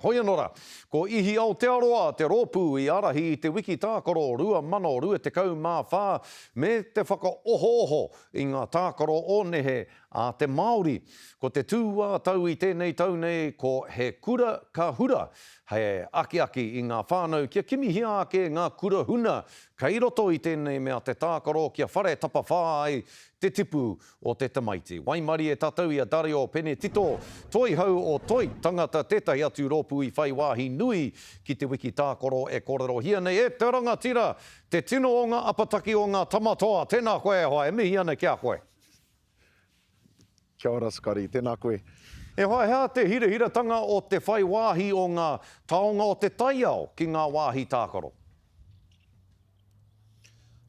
Hoi anō rā, ko Ihi Aotearoa te rōpū i ārahi i te wiki tākaro 2024 me te whakaohooho i ngā tākaro o nehe a te Māori. Ko te tū-ā-tau i tēnei tau nei ko He Kura Ka Hura, he akiaki i ngā whānau kia kimihia ake ngā kura huna kei roto i tēnei mea te tākaro kia whare tapawhā ai te tipu o te tamaiti. Waimarie tatou i a Dario Penetito, toihau o Toi Tangata tētahi atu rōpū i whai wāhi nui ki te wiki tākaro e kōrerohia nei e te rangatira, te tino o ngā apataki o ngā tama toa. Tēnā koe e hoa, e mihi ana ki a koe. Kia ora Scotty, tēnā koe. E hoa, he aha te hirahiratanga o te whai wāhi o ngā taonga o te taiao ki ngā wāhi tākaro?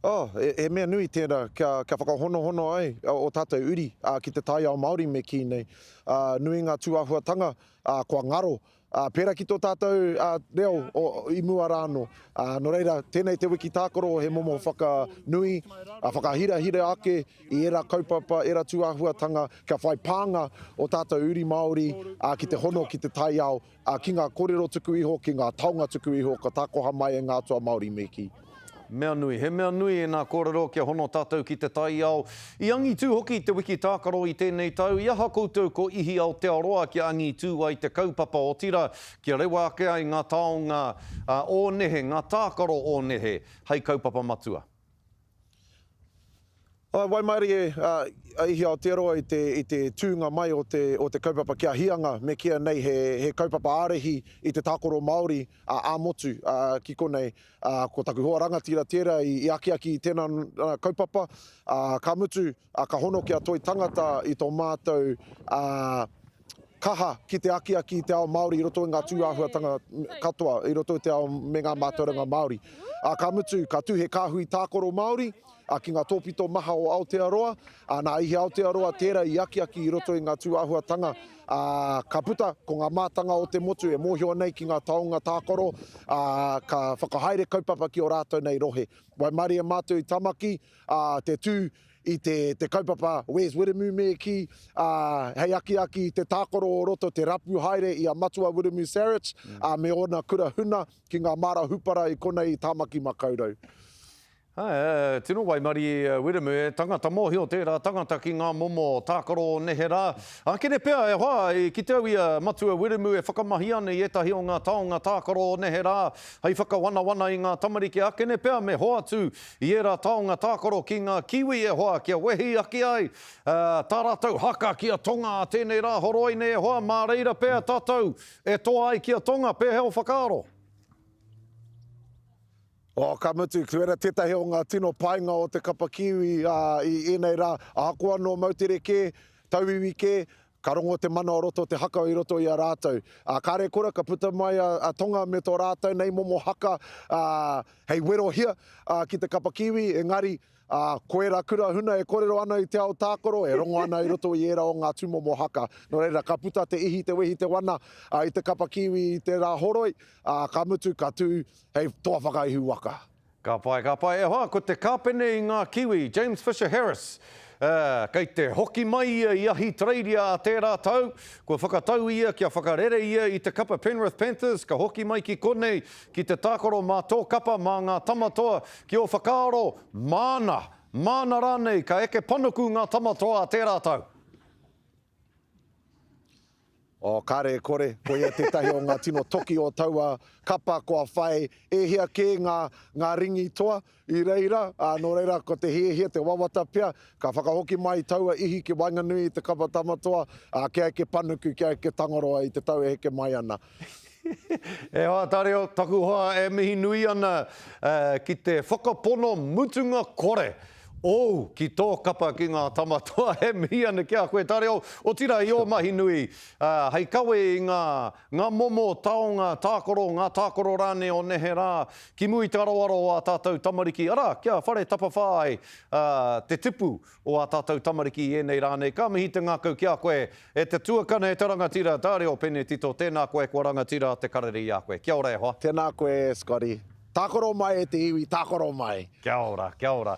Oh, he mea nui tērā kia, kia whakahonohono ai o tātou uri ki te taiao Māori me kī nei. Nui ngā tūāhuatanga kua ngaro, pērā ki tō tātou reo o, i mua rā anō. Nō reira, tēnei te wiki tākaro he momo whakanui, whakahirahira ake i ērā kaupapa, ērā tūāhuatanga kia whai pānga o tātou uri Māori ki te hono ki te taiao Ā, ki ngā kōrero tuku iho, ki ngā taonga tuku iho ka tākoha mai e ngā atua Māori me kī. Mea nui, he mea nui ēnā kōrero kia hono tātou ki te taiao. I angitū hoki te wiki tākaro i tēnei tau, i aha koutou ko Ihi Aotearoa kia angitū ai te kaupapa otirā, kia rewa ake ai ngā taonga o nehe, ngā tākaro o nehe hei kaupapa matua? I waimarie a Ihi Aotearoa i te, i te tūnga mai o te, o te kaupapa kia hianga, me kīia nei he, he kaupapa ārahi i te tākaro Māori ā-motu ki konei. Ko taku hoa rangatira tērā i, i akiaki i tēnā kaupapa, ā, ka mutu, ka hono ki a Toi Tangata i tō mātou, ā, kaha ki te akiaki i te ao Māori i roto i ngā tūāhuatanga katoa, i roto i te ao me ngā mātauranga Māori. Ā, ka mutu, ka tū he kāhui tākaro Māori, ā, ki ngā tōpito maha o Aotearoa, ā, nā Ihi Aotearoa tērā i akiaki i roto i ngā tūāhuatanga, ā, ka puta ko ngā mātanga o te motu e mōhio nei ki ngā taonga tākaro, ā, ka whakahaere kaupapa ki ō rātou nei rohe. Waimarie mātou i Tamaki, ā, te tū i te, te kaupapa Where's Wiremu me kī, ā, hei akiaki i te tākaro o roto, te rapu haere i a Matua Wiremu Sarich, ā, me ōna kura huna ki ngā māra hupara i konei i Tāmaki Makaurau. Ā, tino waimarie a Wiremu, he tangata mōhio tērā tangata ki ngā momo tākaro o neherā. Ākene pea, e hoa, i kite au i a Matua Wiremu e whakamahi ana i ētahi o ngā taonga tākaro o neherā hei whakawanawana i ngā tamariki. Ākene pea me hoatu I ērā taonga tākaro ki ngā Kiwi e hoa kia wehi ake ai tā rātou haka ki a Tonga a tēnei rā horoi nei e hoa, mā reira pea tātou e toa ai ki a Tonga, pēhea o whakaaro? Oh, ka mutu, koira tētahi o ngā tino painga o te kapa Kiwi i ēnei rā, ahakoa nō moutere kē, tauiwi kē, Ka rongo te mana o roto o te haka i roto i a rātou. Ā, kāre kore ka puta mai a Tonga me tō rātou nei momo haka, ā, hei werohia, ā, ki te kapa Kiwi, engari, ā, ko ērā kura huna e kōrero ana i te ao tākaro, e rongo ana i roto i ērā o ngā tūmomo haka. Nō reira, ka puta te ihi, te wehi, te wana, ā, i te kapa Kiwi i te rā horoi, ā, ka mutu, ka tū hei toa whakaihu waka. Ka pai, ka pai. E hoa, ko te kāpene i ngā Kiwi, James Fisher Harris, ā, kei te hoki mai ia i Ahitereiria ā tērā tau. Kua whakatau ia kia whakarere ia i te kapa Penrith Panthers, ka hoki mai ki konei ki te tākaro mā tō kapa, mā ngā tama toa. Ki ō whakaaro, māna, māna rānei ka eke panuku ngā tama toa ā tērā tau? Oh, kāre e kore, koia tētahi o ngā tino toki o taua kapa kua whai e hia kē ngā, ngā ringi toa i reira, ā, nō reira ko te hiahia, te wawata pea, ka whakahoki mai taua ihi ki waenganui i te kapa tama toa, ā, kia eke panuku, kia eke Tangaroa i te tau e heke mai ana. E hoa Dario, taku hoa e mihi nui ana ki te whakapono mutunga kore ōu ki tō kapa ki ngā tama toa e mihi ana ki a koe Dario, otirā i ō mahi nui hei kawe i ngā ngā momo taonga tākaro, ngā tākaro rānei o neherā ki mua i te aroaro o ā tātou tamariki, arā, kia whare tapawhā ai te tipu o ā tātou tamariki i ēnei rā nei. Ka mihi te ngākau ki a koe, e te tuakana, e te rangatira, Dario Penetito, tēnā koe, kua rangatira te karere i a koe. Kia ora e hoa. Tēnā koe Scotty. Tākaro mai e te iwi, tākaro mai. Kia ora, kia ora.